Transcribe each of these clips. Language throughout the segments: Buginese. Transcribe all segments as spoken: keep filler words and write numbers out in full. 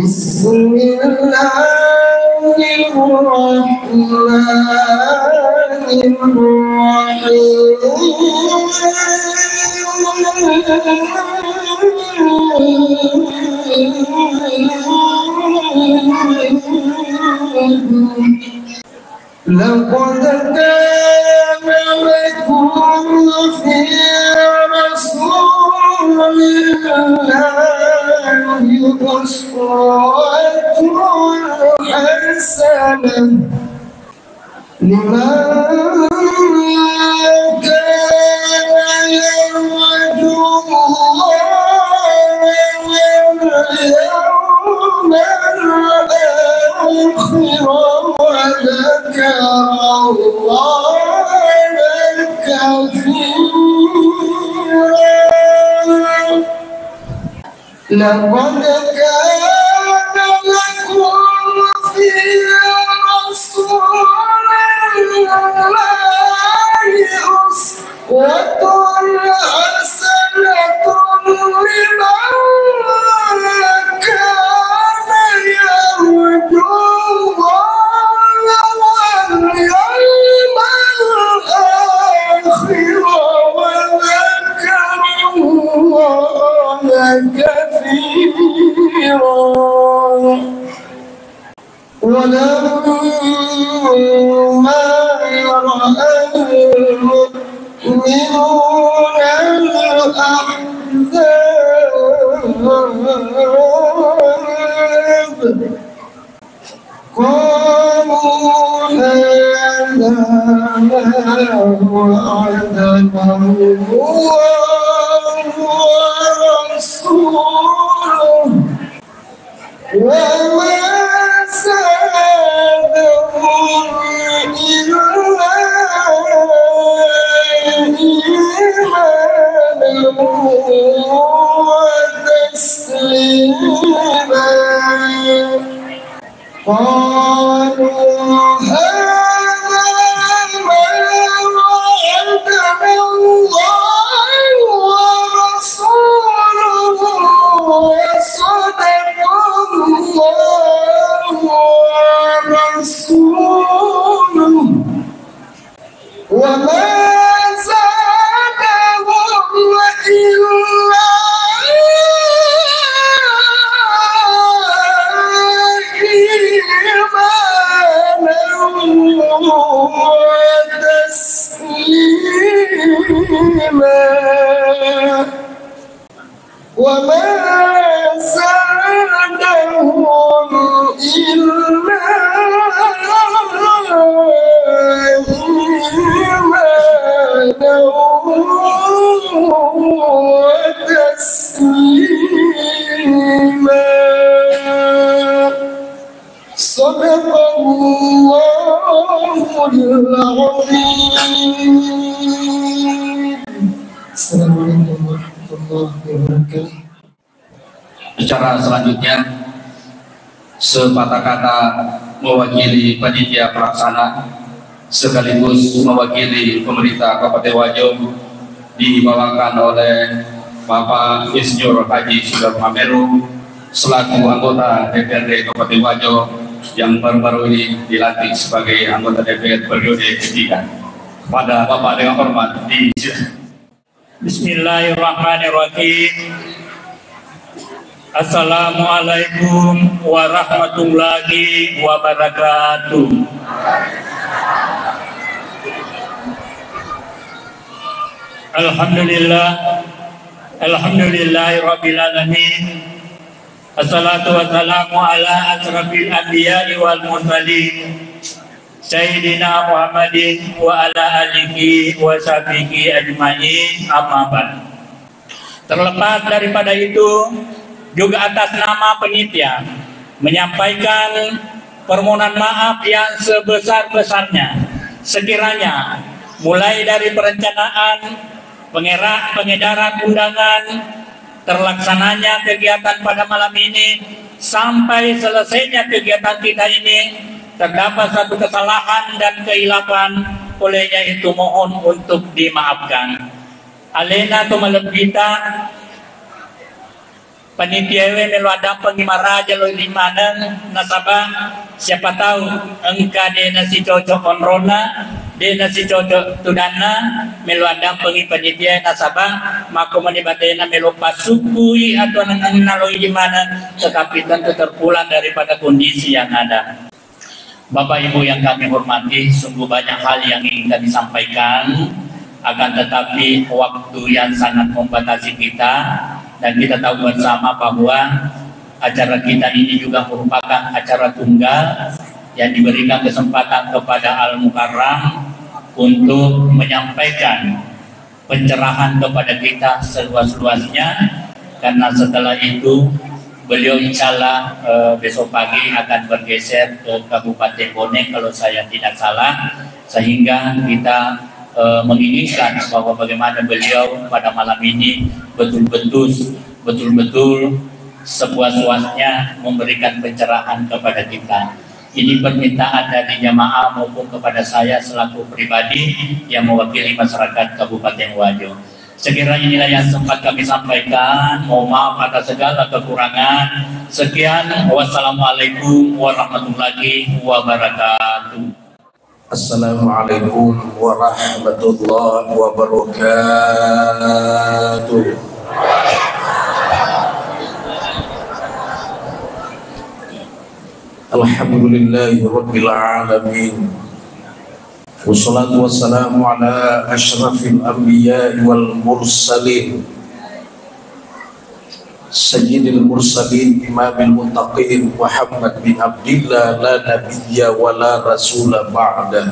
بسم الله الرحمن الرحيم. لقد كان لكم في رسول الله أسوة حسنة لمن كان يرجو الله واليوم الآخر وذكر الله كثيرا. لقد كان لكم في رسول الله أسوة حسنة لمن كان يرجو الله واليوم الآخر وذكر الله كثيرا. ولما رأى المؤمنون الأحزاب قالوا هذا ما وعدنا الله ورسوله وما زادهم إلا إيمانا وتسليما. قالوا هذا ما وعدنا الله ورسوله وصدق الله ورسوله وما زادهم إلا إيمانا وتسليما. وما زادهم إلا إيمانا وتسليما. صدق الله العظيم. السلام عليكم ورحمة الله وبركاته. Acara selanjutnya, sepatah kata mewakili panitia pelaksana sekaligus mewakili pemerintah Kabupaten Wajo, dibawakan oleh Bapak Insinyur Haji Sugeng Mameru selaku anggota D P R D Kabupaten Wajo yang baru-baru ini dilantik sebagai anggota D P R periode ketiga. Pada Bapak dengan hormat di Bismillahirrahmanirrahim. Assalamualaikum warahmatullahi wabarakatuh. Alhamdulillah. Alhamdulillahirabbil alamin. Assalatu wassalamu ala asyrafil anbiya'i wal mursalin. Sayyidina Muhammadin wa ala alihi wa sahbihi ajma'in, amma ba'd. Terlepas daripada itu, juga atas nama penitia menyampaikan permohonan maaf yang sebesar-besarnya. Sekiranya mulai dari perencanaan, pengera-, pengedaran undangan, terlaksananya kegiatan pada malam ini sampai selesainya kegiatan kita ini terdapat satu kesalahan dan kehilafan, olehnya itu mohon untuk dimaafkan. Alena to malebbita, Panitiae melo addampengi maraja lo di maneng, nasaba siapa tahu engka de' nasicocok onronna, de' nasicocok tudanna, melo addampengi panitiae, nasaba makko mani batena melo passukkui atau nengenna lo di maneng, tetapi tentu terpulang daripada kondisi yang ada. Bapak Ibu yang kami hormati, sungguh banyak hal yang ingin kami sampaikan, akan tetapi waktu yang sangat membatasi kita, dan kita tahu bersama bahwa acara kita ini juga merupakan acara tunggal yang diberikan kesempatan kepada Al Mukarram untuk menyampaikan pencerahan kepada kita seluas-luasnya, karena setelah itu beliau insya Allah, eh, besok pagi akan bergeser ke Kabupaten Bone kalau saya tidak salah, sehingga kita, eh, menginginkan bahwa bagaimana beliau pada malam ini betul-betul betul-betul sepuas-puasnya memberikan pencerahan kepada kita. Ini permintaan dari jamaah maupun kepada saya selaku pribadi yang mewakili masyarakat Kabupaten Wajo. Sekira inilah yang sempat kami sampaikan. Mohon maaf atas segala kekurangan. Sekian, wassalamualaikum warahmatullahi wabarakatuh. Assalamualaikum warahmatullahi wabarakatuh. Alhamdulillahi rabbil alamin. Wassalatu wassalamu ala asyrafil anbiya'i wal mursalin, sayyidil mursalin, imamil muttaqin, Muhammad bin Abdillah, la nabiyya wa la rasula ba'da,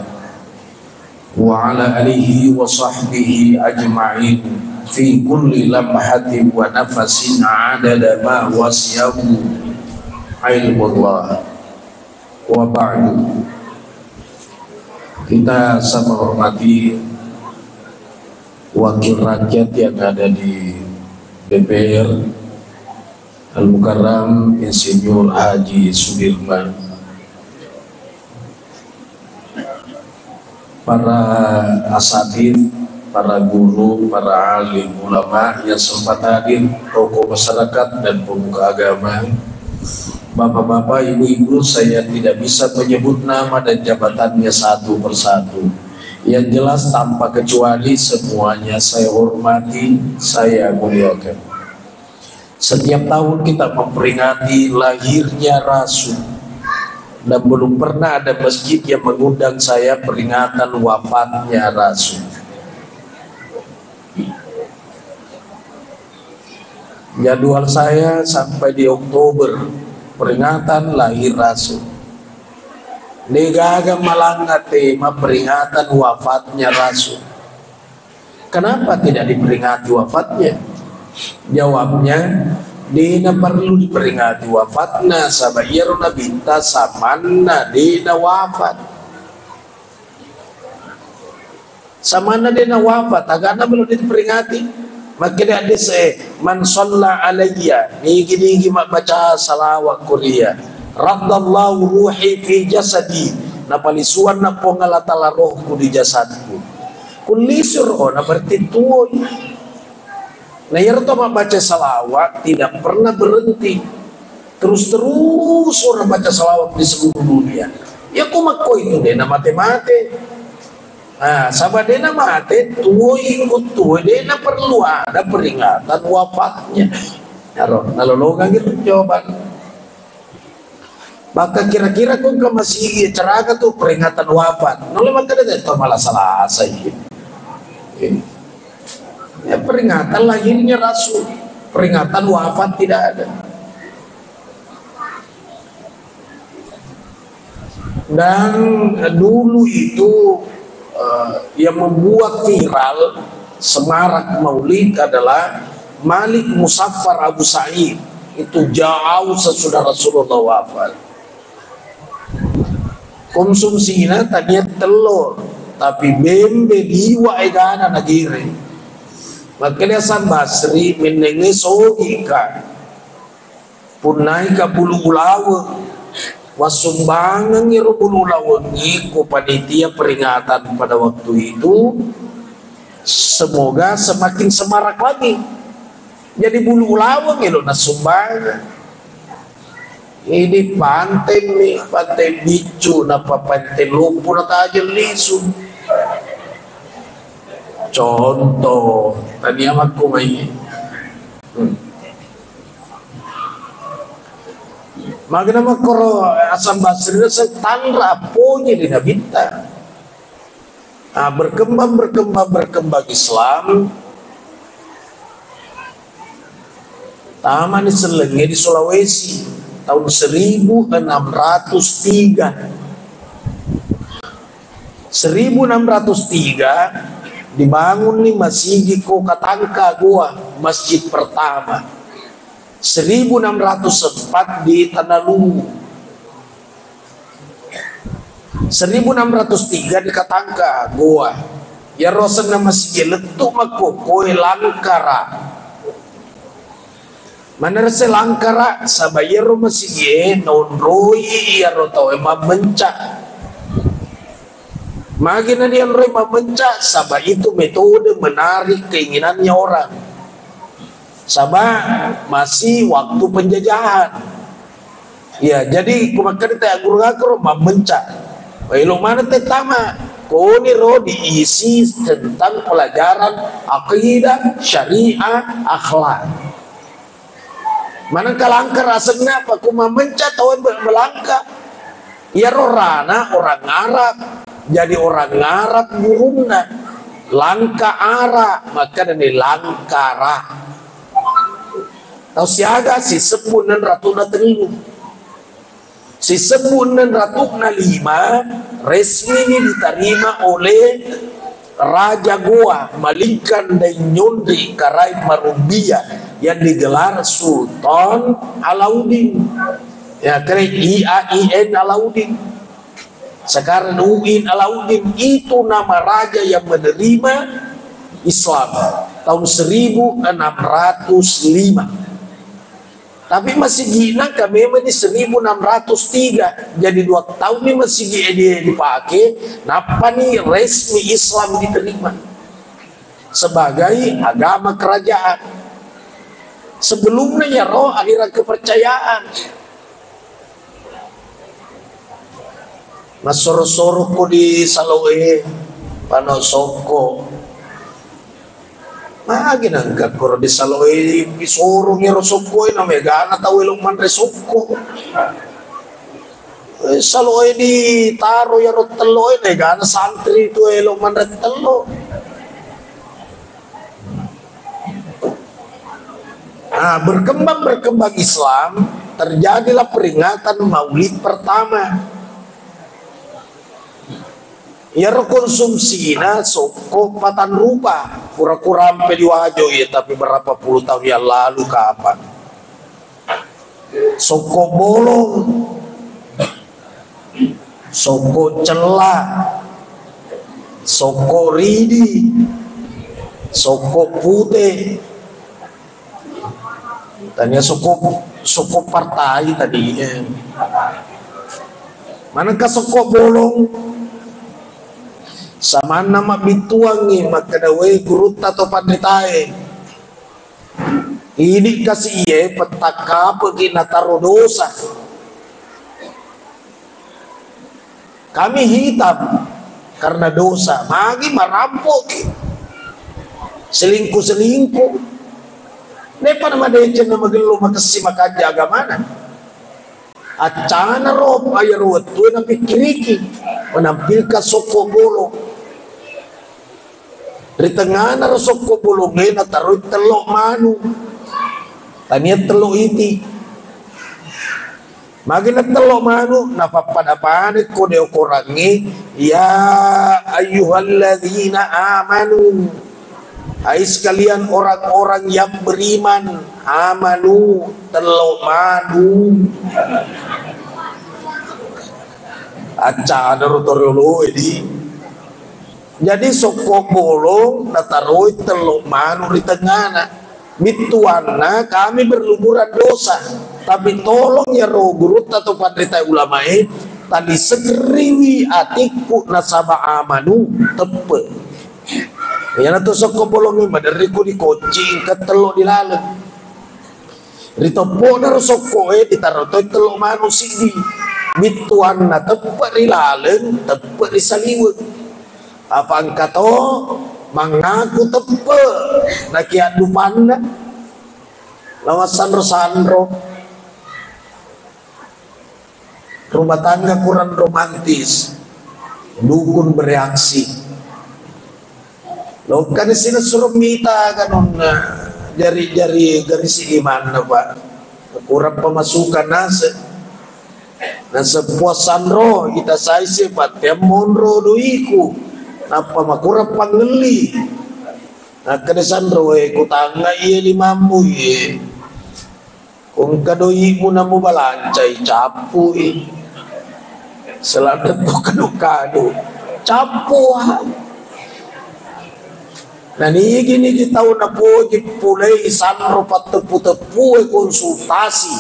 wa ala alihi wa sahbihi ajma'in, fi kulli lamhatin wa nafasin, adada ma wasi'ahu ilmullah. Wa ba'du. Kita sama hormati wakil rakyat yang ada di D P R, Al Mukarram Insinyur Haji Sudirman, para asatidz, para guru, para alim ulama yang sempat hadir, tokoh masyarakat dan pemuka agama, bapak-bapak, ibu-ibu, saya tidak bisa menyebut nama dan jabatannya satu persatu. Yang jelas, tanpa kecuali, semuanya saya hormati, saya muliakan. Setiap tahun kita memperingati lahirnya Rasul, dan belum pernah ada masjid yang mengundang saya peringatan wafatnya Rasul. Jadwal saya sampai di Oktober, peringatan lahir Rasul. Degaga malanga tema peringatan wafatnya Rasul. Kenapa tidak diperingati wafatnya? Jawabnya, dena perlu diperingati wafatna, saba iyaro nabitta samanna dena wafat. Samanna dena wafat, agana belum diperingati. Makkeda hadis, eh, "Man shalla alayya," nigi-nigi mabbaca salawat kuria, "raddallahu ruhi fi jasadi," napalisuanna Puang Allah Taala rohku di jasadku. Kullisur, oh, na berarti tuoi. Nah, iyaro to mabbaca salawat tidak pernah berhenti. Terus-terus orang baca salawat di seluruh dunia. Ya, ko makko itu dena mate-mate. Nah, saba dena mate, tuoi, ikut tuoi, dena perlu ada peringatan wafatnya. Aro, nalolongang itu jawaban. Maka kira-kira ko engka masigi acara tu peringatan wafat. Nulle makkeda to mala salasa iya. Eh. Ya, peringatan lahirnya Rasul. Peringatan wafat tidak ada. Dan, eh, dulu itu, eh, yang membuat viral semarak Maulid adalah Malik Musaffar Abu Sa'id. Itu jauh sesudah Rasulullah wafat. Konsumsina tania tello, tapi bembe liwa egana nagere. Makkeda Hasan Basri, mennengnge sogi ka. Punnaika bulu ulaweng, wassumbangengngi ro bulu ulawengnge ko panitia peringatan pada waktu itu, semoga semakin semarak lagi. Jadi bulu ulaweng elo nassumbangeng. Ini pantai mi, pantai biccu, napa pantai lompo natajeng lisu. Contoh, tania makko mai. Hmm. Magana makkoro asam basri tanra appoji di nabitta. Ah, berkembang, berkembang, berkembang Islam. Tamani sellengnge di Sulawesi tahun seribu enam ratus tiga. Seribu enam ratus tiga dibangunni masigi ko Katangka Gowa, masjid pertama. Seribu enam ratus empat di Tanah Luwu. Seribu enam ratus tiga di Katangka Gowa. Iyaro asenna masigi lettu makkokkoe Langkara. Manarese Langkara, saba iyaro masigie naonroi iyaro tauwe mammenca. Magi nadianroi mammenca? Saba itu metode menarik keinginannya orang. Saba masih waktu penjajahan. Ya, jadi kumakkeda te guru aku ro mammenca. Elo mana te tama. Koni ro diisi tentang pelajaran akidah, syariah, akhlak. Manengka Langkara asenna, apa ku mammenca tau be-, melangka. Iyaro rana orang Arab. Jadi orang Arab gurunna. Langka Arab, makkedani Langkara. Tau siaga sisebbu neng ratuna tellu. Sisebbu neng ratuna lima, resmi ini diterima oleh Raja Gowa, Malingkan Daeng Nyondre Karaeng Marumbia yang digelar Sultan Alauddin. Ya, keren I A I N Alauddin. Sekarang U I N Alauddin itu nama raja yang menerima Islam tahun seribu enam ratus lima. Tapi masigi'na ka memang di seribu enam ratus tiga. Jadi dua tahun ni masigi e di-, dipake, nappani resmi Islam diterima sebagai agama kerajaan. Sebelumnya ya roh aliran kepercayaan. Massoro-soro ko di saloe, pano sokko. Magi nangka koro di saloe, isorong ero sokko e, na megana tau elo manre sokko. Eh, saloe ditaro yaro tello e, na egana santri tu elo manre tello. Nah, berkembang-berkembang Islam, terjadilah peringatan Maulid pertama. Iyaro konsumsina sokko patanrupa, kura-kura ampe di Wajo, iya, tapi berapa puluh tahun yang lalu kapan. Sokko bolong, sokko cella, sokko ridi, sokko pute. Tania sokko, sokko partai tadi, eh. Manengka sokko bolong? Samanna mabbittuangngi makkeda, "We, gurutta to panritae. Idi kasi iye pettakkapeki nataro dosa." Kami hitam karena dosa. Magi marampoki. Selingkuh-selingkuh. Depa na madeceng na magello makessi makanja agamana. Accana ro ayaro wettue napikkiriki menampilkan sokko bolong. Ri tengngana ro sokko bolongnge nataroi tello manu. Tania tello iti. Magi natello manu, napappada-pada ko de okorangnge, "Ya ayyuhalladzina amanu." Hai sekalian orang-orang yang beriman, amanu, tello manu. Accana ro torioloe di. Jadi sokko bolong nataroi tello manu ri tengngana. Bittuanna kami berlumuran dosa. Tapi tolong ya ro gurutta to panrita ulamae, tali segeriwi atikku nasaba amanu teppe. Iyana to sokko bolongnge maderri ku dikocci engka tello di laleng. Ri teppo'na ro sokko'e ditaro toi tello manu siddi. Bittuanna teppe' ri laleng, teppe' ri saliweng. Apa engka to mangaku teppe' nakiaddupanna. Namassanro-sanro. Rumah tangga kurang romantis, dukun bereaksi. Lokkani sina suro mita kanunna jari-jari garisi limanna, Pak. Kurang pemasukan naseng. Naseng puassanro, ita saise patteang monro doiku. Nappa makurang pangelli. Nakkeda sanro, "Eh, kutangnga iye limammu iye." Ko engka doi'mu namubalancai, cappu'i. Selanna to kadu-kadu, cappu, ah. Nanigi-nigi tau napoji pulei sanro patteppu-teppue konsultasi.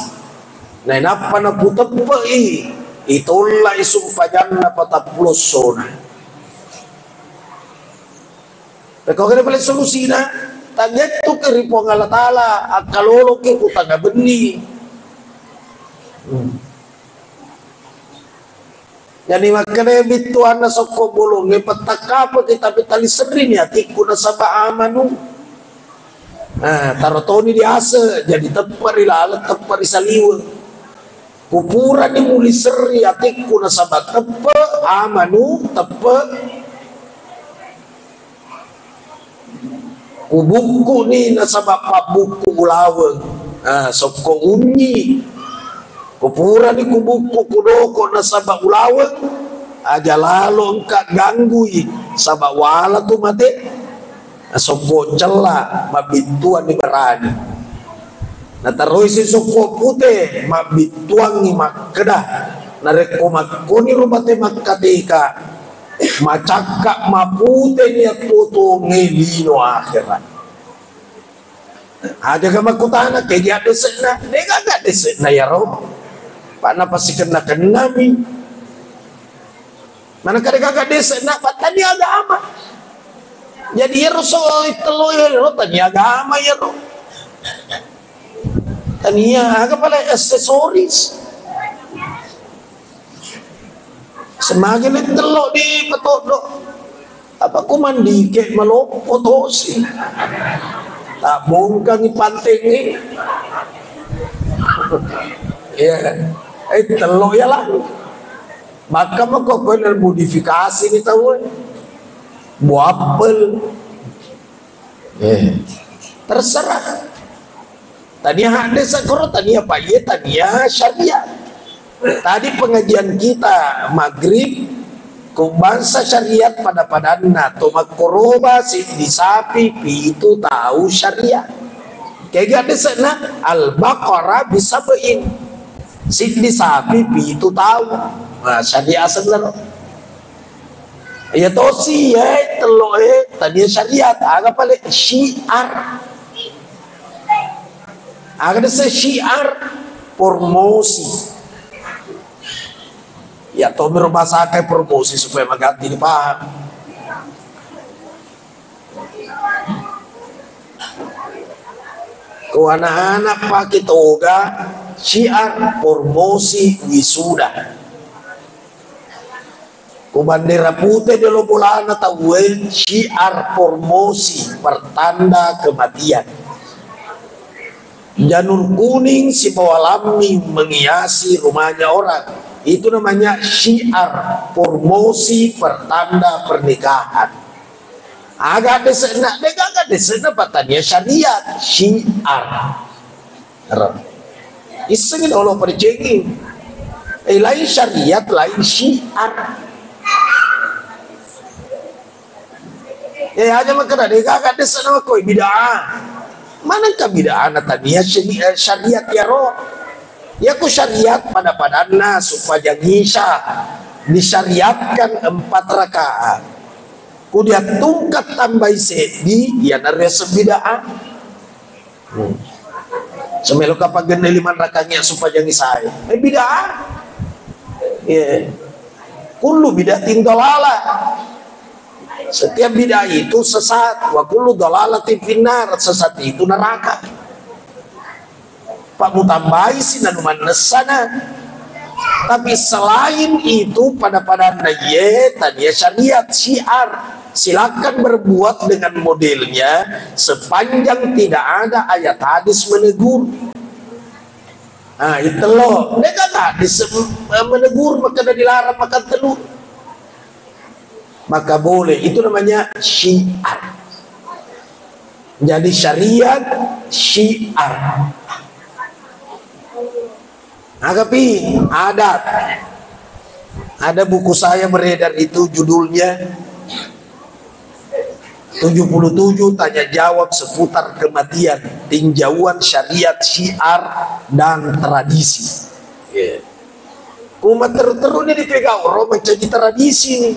Nainappa naputeppe'i, itolla'i sumpajanna patappulo essona. Rekko gare pale solusina, tangettuki ri Puang Allah Taala, akkaloloki ku tanga benni. Hmm. Jadi makkeda bittuanna sokko bolongnge, pettakkapeki, tapi tali serrini atikku nasaba amanu. Nah, taro toni diase, jadi teppe ri laleng, teppe ri saliweng. Kupurani muli serri atikku nasaba teppe, amanu, teppe. Kubukku'ni nasaba pabbukku ulaweng. Ah, sokko unyi. Kupurani kubukku kudoko nasaba ulaweng. Aja lalo engka ganggui saba wala tu mate. Sokko cella mabbittuanni barani. Nataroi si sokko pute mabbittuangi makkeda. Narekko makkoni rumate makkateka. Macakka maputeni attuo-tuongnge lino akhirat. Aja ga makkutana, kegi addese'na? Degaga addese'na yaro. Pak, napasikenna-kennami. Mana kade gaga addese'na? Pak, tania agama. Jadi yaro so tello yaro tania agama yaro. Tania aga pale aksesoris. Semagi lettello di petoddo. Apa ku mandike maloppo tosi. Tak bongkangi pantengnge. Ya. Eh, tello ya lah. Maka mako koe modifikasi ni tau. Bu apel. Eh, terserah. Tania hadde sakoro, tania paiye, tania syariat. Tadi pengajian kita maghrib, ku bangsa syariat pada-padanna, to makkoroba siddi sapi, pitu tau syariat. Kega dese'na Al-Baqarah bisabain. Siddi sapi, pitu tau. Nah, syariat sebenarnya. Iya tosi, eh, tello, eh, tania syariat, aga pale syiar. Aga dese syiar, promosi. Ya, tomiro bahasa akai promosi supaya maganti dipaham. Ko anak-anak pake toga, syiar, promosi, wisuda. Ko bandera pute dolo bolana tauwe, syiar promosi, pertanda kematian. Janur kuning sibawa lamming menghiasi rumahnya orang. Itu namanya syiar promosi, pertanda pernikahan. Aga dese'na, de gaga dese'na, patania syariat, syiar. Ero. Issengi dolo pada cengeng. Eh, lain syariat, lain syiar. Eh, aja makkeda, de gaga dese'na koi bid'ah. Manengka bid'ah na tania syari-, eh, syariat yaro. Yaku syariat pada-padanna supaya ngisya disyariatkan empat rakaat. Ku diattungkat tambai seddi, iyanaro yaseng bid'ah. Hmm. Semeloka pagenne lima rakaat supaya ngisai. Eh, bid'ah. Iya. Kullu bid'atin dalalah. Setiap bid'ah itu sesat. Wa kullu dalalatin finnar. Sesat itu neraka. Pak mutambaisi nanu mannessana. Tapi selain itu, pada-padanna iye tania syariat, syiar. Silakan berbuat dengan modelnya sepanjang tidak ada ayat hadis menegur. Nah, itu lo. De'gaga hadis, eh, menegur, makkeda dilarang makan telur. Maka boleh. Itu namanya syiar. Jadi syariat syiar. Agapi adat. Ada buku saya beredar itu, judulnya tujuh puluh tujuh tanya jawab seputar kematian, tinjauan syariat, syiar, dan tradisi. Iya. Ku matteru-teru ni dipegau ro mancaji tradisi ni.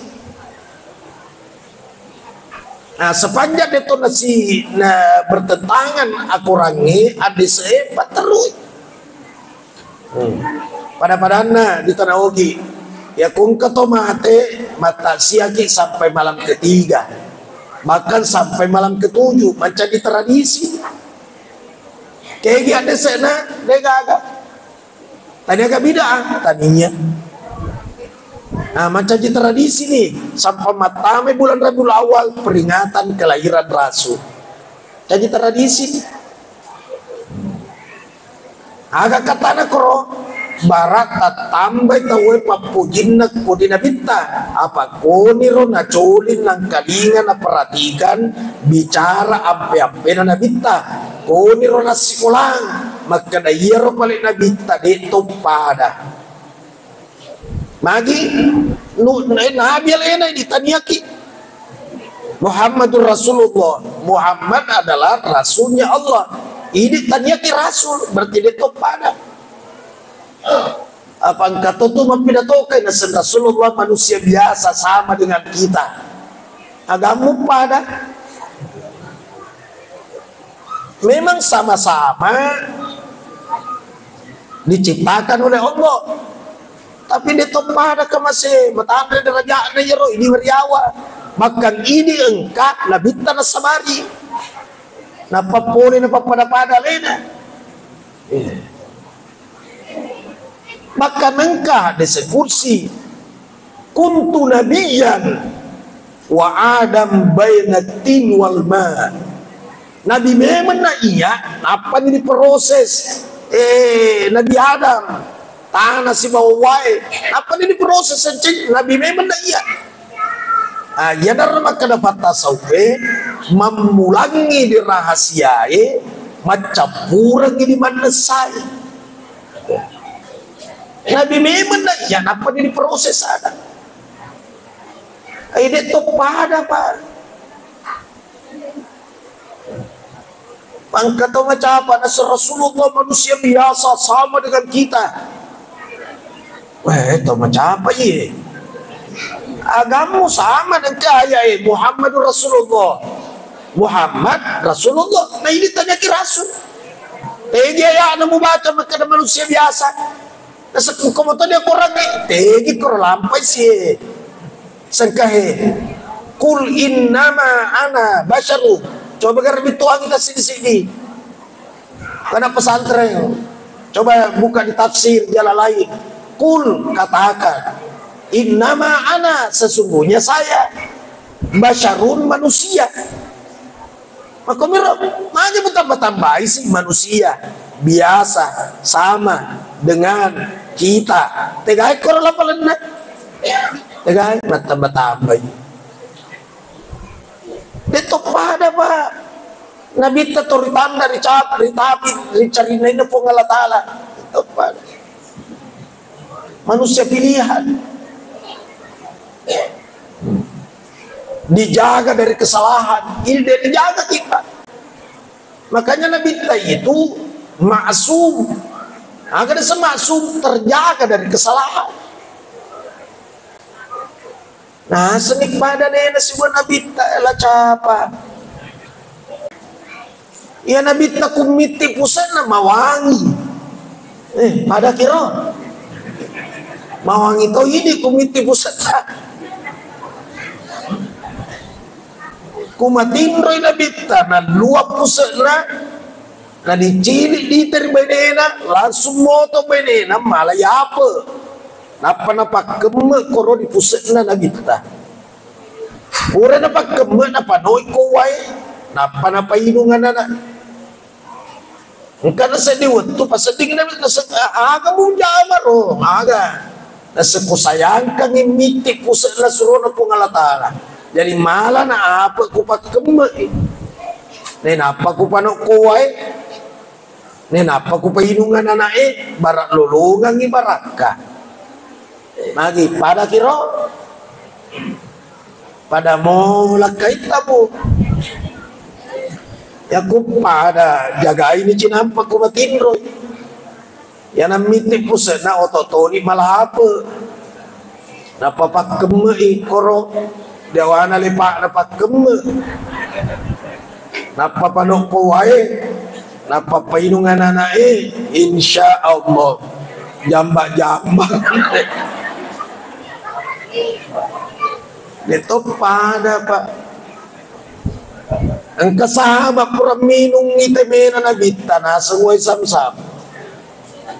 Nah, sepanjang deto nasi na bertentangan akorangnge, adese'e patterui. Hmm. Pada-padanna di Tanah Ogi, ya kungka to mate, mattaksiaki sampai malam ketiga, bahkan sampai malam ketujuh, mancaji tradisi. Kegi adese'na, de'gaga. Tania aga bid'ah, tania. Nah, mancaji tradisi ni, sampai mattamai bulan Rabiul Awal, peringatan kelahiran Rasul. Caji tradisi ni. Aga katana koro, bara tattambai tauwe pappujinna kodi nabitta, apa koniro nacoli nangkalinga naperhatikan bicara ampe-ampena nabitta, koniro nassikolang, makkeda iyaro pale nabitta de to pada. Magi nu, eh, nabi alena ditaniaki. Muhammadur Rasulullah. Muhammad adalah rasulnya Allah. Ini taniaki rasul, berarti de to pada. Apa engka to tu mappidatokai naseng Rasulullah manusia biasa sama dengan kita. Agammu pada. Memang sama-sama diciptakan oleh Allah, tapi de to pada kemase matanre derajatna iyaro, ini weriawa. Bahkan ini engka nabitta nasabari. Nappa pole napappada-pada alena. Iya. Maka nengka hadis kursi, "Kuntu nabiyyan wa Adam baina tin wal ma." Nabi memang na iya, nappa ni diproses. Eh, Nabi Adam, tanah sibawa wae, nappa ni diproses, enceng, Nabi memang na iya. Ah, iya darah makkeda fatta saupe, mammulangi di rahasiae, maccappurengi di mannessai. Nabi memang na iya, nappa ni diproses ada. Ai de to pada, Pak. Mangka to macapa naseng Rasulullah manusia biasa sama dengan kita. Weh, to macapa iye. Agammu sama dengan ayat, eh, Muhammadur Rasulullah. Muhammad Rasulullah. Nah, ini taniaki rasul. Tegi ayatna mubaca makkeda manusia biasa. Nasekku ko moto dia korangnge, tegi koro lampai sie. Sengkahe. Kul innama ana basyaru. Coba garbi tuangi tasidi-sidi. Karena pesantren. Coba buka di tafsir jalan lain. Kul, katakan. Innama ana, sesungguhnya saya. Basyarun, manusia. Makkomiro, magi mutamba-tambai si manusia biasa sama dengan kita. Tegai koro lapalenna. Tegai mattamba-tambai. De to pada, Pak. Nabitta to ritanda, ricap-, ritabi, ricarinaina Puang Allah Taala. De to pada. Manusia pilihan. Dijaga dari kesalahan. Ini dia dijaga kita. Makanya Nabitta itu maksum. Agar dia maksum, terjaga dari kesalahan. Nah, seni pada nena sibuat Nabitta, eh, la capa. Iya Nabitta kummitti pusenna mawangi. Eh, pada kiro. Mawangi to ini kummitti pusenna. Kumatinroi Nabitta, nallua pusenna. Nadicili' dita ri bainena, langsung moto bainena mala yape. Nappa napakkemme' koro ri puse'na Nabitta. Pura napakkemme', napanoi ko wae, nappa napainung anana. Engka nasedding wettu pasedding na, nase-, aga mujama ro, aga. Nase kusayangkangngi mitti' puse'na surona Puang Allah Ta'ala. Jadi mala na apa kupakkemme'i. Nenappa kupanokko wae. Nenappa kupainung anana'e, bara' lolongangngi barakka. Magi pada kiro? Pada mo lakkaitta, Bu. Yakku pada jagaini cinampa ku matinroi. Yana mitti' puse'na oto' toni mala ape. Nappa pakkemme'i koro, dewana lepa'na pakkemme'. Nappa panokko wae, nappa painung anana'e, insya Allah. Jamba-jamba. Netto pada, Pak. Engka sahabat pura minungngi temena Nabitta, naseng wae Samsam.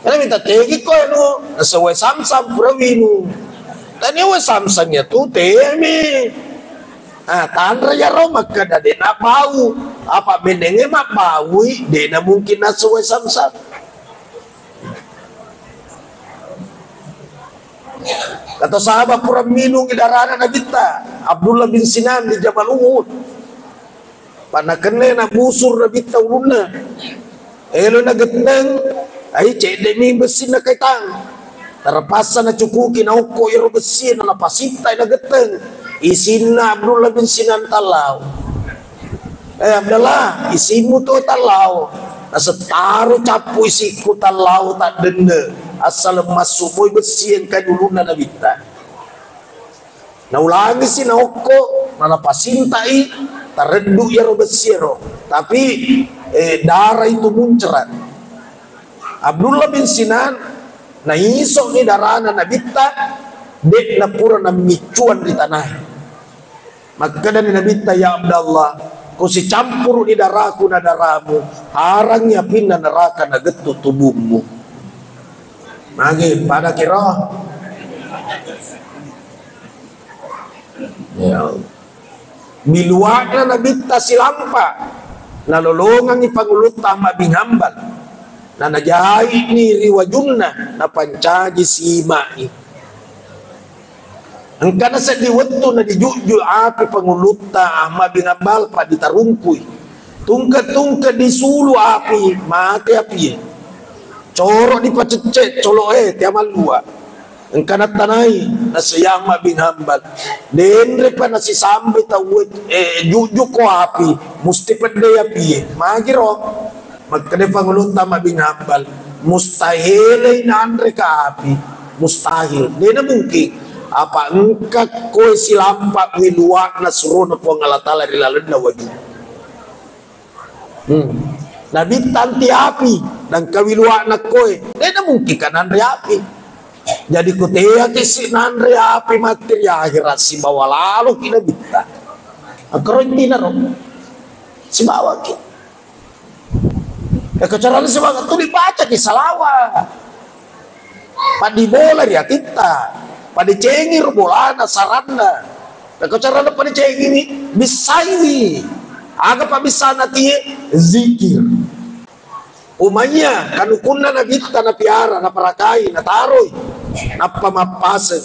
Karena minta tegi ko anu, naseng wae Samsam pura winung. Tania wae Samsam ya tu temi. Ah, tanra ya ro makkeda de' na bau. Apa menenge mabbaui, de' na mungkin naseng wae Samsam. Kata sahabat pura minungngi darana Nabitta, Abdullah bin Sinan di Jabal Uhud. Panakenna na busur Nabitta ulunna. Elo nagetteng, ai cedde' mi bessinna kaitang. Terpaksa nacukuki naokko iro bessinna, napasittai nagetteng. Isinna Abdullah bin Sinan tallau. Eh, Abdallah, isimmu tu tallau. Nasettaro cappu isikku tallau taddenne. Assaleng massuboi bessi engka dulunna Nabitta. Naulangisi naokko, nanapasintai, tareddu iyaro bessi ero. Tapi, eh, darah itu muncrat. Abdullah bin Sinan, naiso'ni darana Nabitta, de' napura nammiccuang ri tanae. Makkedani Nabitta, "Ya Abdallah, ko sicampuru'ni daraku na daramu, harangngi apinna neraka nagettu tubummu." Magi pada kiro? Ya Allah. Milua'na Nabitta silampa, nalolongangngi pangulutta Ahmad bin Hambal, nanajai'ni ri wajunna, napancaji sima'i. Engkana seddi wettu nadijujju api pangulutta Ahmad bin Hambal, pa ditarungkui. Tungke-tungke disulu api, mate apie. Coro dipacecce, colo'e, tea mallua. Engka nattanai, naseng Ahmad bin Hambal. Denrepa nasisambai tauwe, eh, jujjuko api, musti peddei apie. Magiro? Makkeda pangulutta Ahmad bin Hambal, mustahilai nanreka api. Mustahil. Dena mungkin. Apa engka koe silampa milua'na surona Puang Allah Ta'ala ri lalenna waju. Hmm. Nabitta anti api, nangka wilua'na koe, dena mungkin ka nanre api. Jadi kuteaki si nanre api matti ri akhirat sibawa laloki Nabitta. Akkaro intina ro. Sibawaki. Eko carana sibawa tu dibacaki salawat. Paddi bola ri atitta, paddecengi ro bolana, saranna. Pekko carana paddecengiwi, bissaiwi. Aga pabbissana tie? Zikir. Umaiya kanukunna Nabitta napiara, naparakai, nataroi. Nappa mappaseng.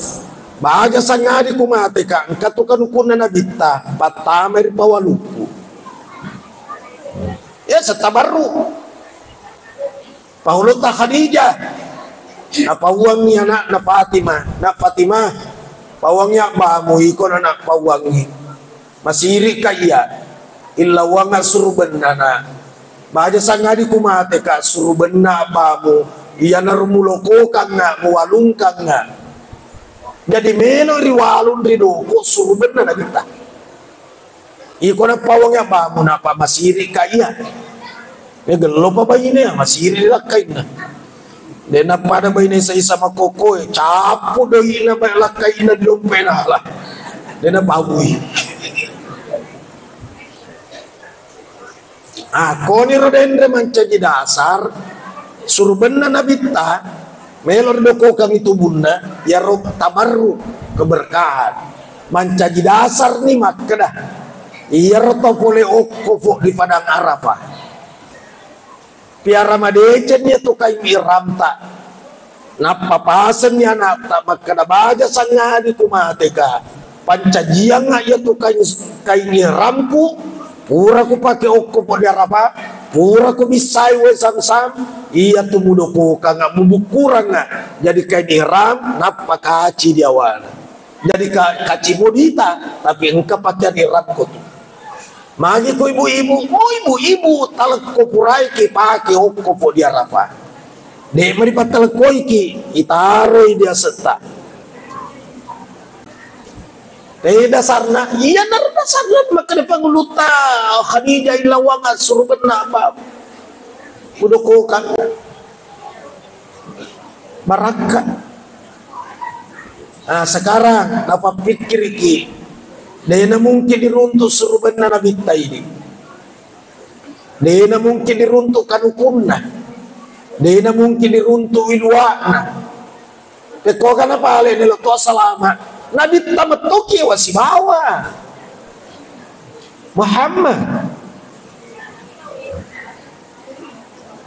Baja sangadi kumateka, engka tu kanukunna Nabitta, pattamai ri pawalukku. Ya, setabarru. Pangulutta Khadijah, napauangngi ana'na Fatimah, "Nak Fatimah, pauangngi abbamu, iko na, nak, pauangngi. Masirikka iya, illauangnga surubenna, nak. Baja sangadi kumateka, surubenna abbamu, iyanaro mulokokangnga, muwalungkangnga." Jadi melo riwalung ri doko surubenna Nabitta. Iko napauangngi abbamu, nappa masirikka iya. Eh, gellopa bainea, masiri lakkainna. Dena pada baine isa-isa makokoe, cappu doi'na ba-, lakkainna di dompena lah. Dena paui. Ah, koniro denre mancaji dasar surubenna Nabitta, melo ridokokangngi tubunna, iyaro tabarruk, keberkahan. Mancaji dasar ni makkeda, iyaro tau pole okko fo di Padang Arafah. Piara madecenni iyatu kaing ihramta. Nappa pasenni ana'ta makkeda, "Baja sangadi kumateka, pancajiangnga iyatu kaing, kaing ihramku, pura kupake okko pole di Arafah, pura kubissai wae Zamzam, iyatu mudokokangnga, mubukkurangnga jadi kaing ihram, nappa kaci diawana." Jadi ka-, kaci modita, tapi engka pakeang ihramko tu. Magi ko ibu-ibu, oh ibu-ibu, talekko puraiki pake okko po di Arafah. De' mari pattalekkoiki, itaroi di asetta. Te dasarna, iya naro dasarna makkeda pangulutta Khadijah illawanga surubenna apa? Udokokang. Barakka. Nah, sekarang napappikkiriki, de'na mungkin diruntu surubenna Nabitta ini. De'na mungkin diruntu kanukunna. De'na mungkin diruntu wiluana. Pekkoga napale nelo to salama. Nabitta mettoki wasibawa. Muhammad.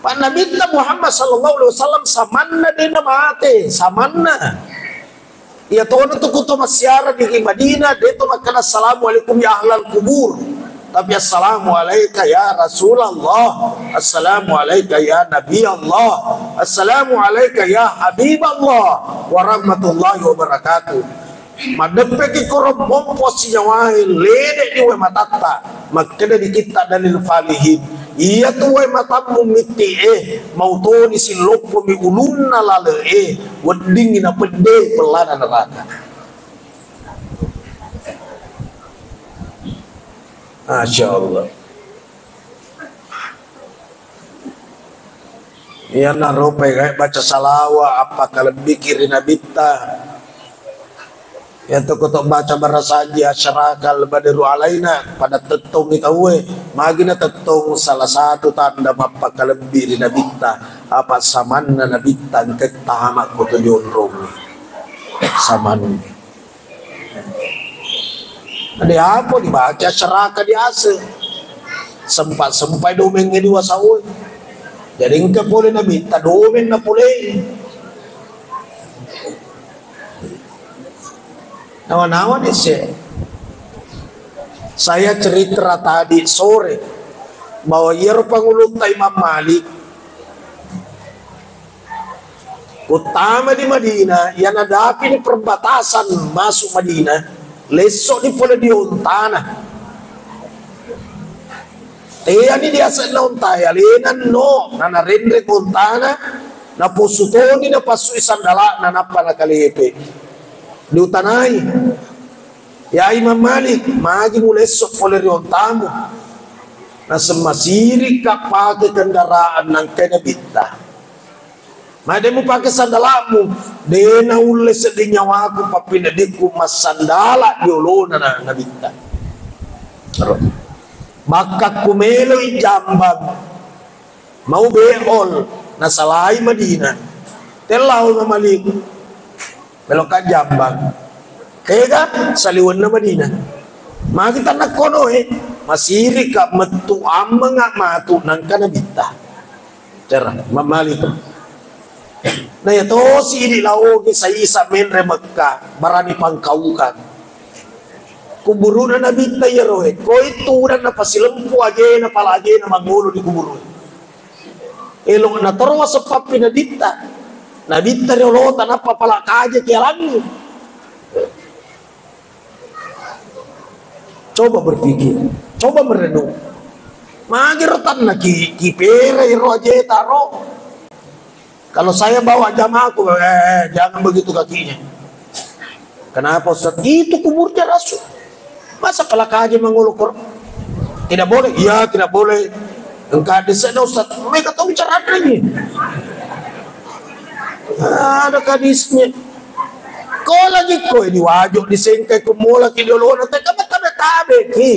Pa Nabitta Muhammad sallallahu alaihi wasallam samanna de'na mate, samanna. Iya tona tu kuto massiara di Madinah, de' to makkeda, "Assalamualaikum ya ahlal kubur." Tapi, "Assalamu alaika ya Rasulullah, assalamu alaika ya Nabi Allah, assalamu alaika ya Habib Allah, warahmatullahi wabarakatuh." Maddeppeki koro mompo sinyawae lede di wae matatta. Makkeda di kitta Dalil Falihin, iyatu wae matammu mitti e, mautoni silloppomi ulunna lale e, weddingngi napedde pellana neraka. Masya Allah. Iyana rupai gae baca salawa, appakalebbiki ri Nabitta. Iyatu ko to baca barasaji, asyraqal badru alaina, pada tettongi tauwe. Magi na tettong, salah satu tanda mappakalebbi ri Nabitta, apa samanna Nabitta engka tama ko to jonrong. Samanna. Ada apa dibaca seraka diase. Sempat-sempai domeng di wasawe. Jadi engka pole Nabitta domeng na pole. Nawa-nawa ni se. Saya cerita tadi sore bahwa iyaro pangulutta Imam Malik Uttama di Madinah, iyana dapi di perbatasan masuk Madinah, lesso di pole di ontana. Teani di asenna ontae, alena no, nanarenreng ontana, naposu toni, napassui sandala'na, nappa nakalepe. Diutanai, "Ya Imam Malik, magi mulesso pole ri ontamu?" Naseng, "Masirika pake kendaraan nangkai Nabitta." Made mupake sandala'mu, de naulle sedding nyawaku pappineddikku massandala di olona na Nabitta. Ro. Bakkakku meloi jambang, mau be'ol, nasalai Madinah. Tellao Imam Malik, melokka jambang. Tega saliwenna Madinah. Magi tanakkono e, masirika mettu ammenga matu nangka Nabitta. Cara, Imam Malik. Na iya tosi idi laogi saisa menre Mekka, barani pangkaukang. Kuburuna Nabitta iyaro e, koi tudang napasilempu ajena, pala ajena mangolo di kuburu e. Elok natoro waseppa pi Nabitta. Nabitta riolota nappa pala kaje kialangi. Coba berpikir, coba merenung. Magi ro tanna ki, ki pera iro ajeta ro. Kalau saya bawa jamaahku, eh, jangan begitu kakinya. Kenapa Ustaz? Itu kuburnya Rasul. Masa pala kaje mangolo koro? Tidak boleh. Iya, tidak boleh. Engka desa Ustaz. Mereka tahu bicara apa ini? Ada hadisnya. Ko lagi ko diwajo disengkai ko mola ki diolona, teka betabe-tabe ki.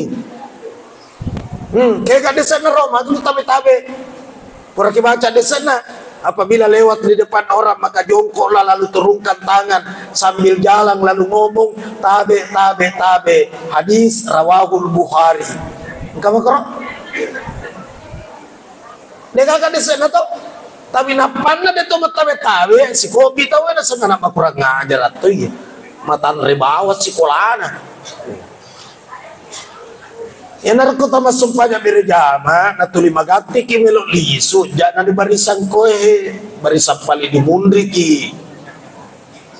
Hmm, kega dese'na ro, magi tabe-tabe. Pura kibaca dese'na. Apabila lewat di depan orang, maka jongkoklah lalu turunkan tangan, sambil jalan lalu ngomong, "Tabe, tabe, tabe." Hadis rawahul Bukhari. Engka makro? Degaga dese'na to. Tapi nappanna de to matabe-tabe, sikobi tau na sengana makurang ajar atau iya. Matanre bawa sikolana. Iya narekko tamassumpajang berejama, natuli magattiki melo lisu, jana di barisan koe, barisan paling dimunriki.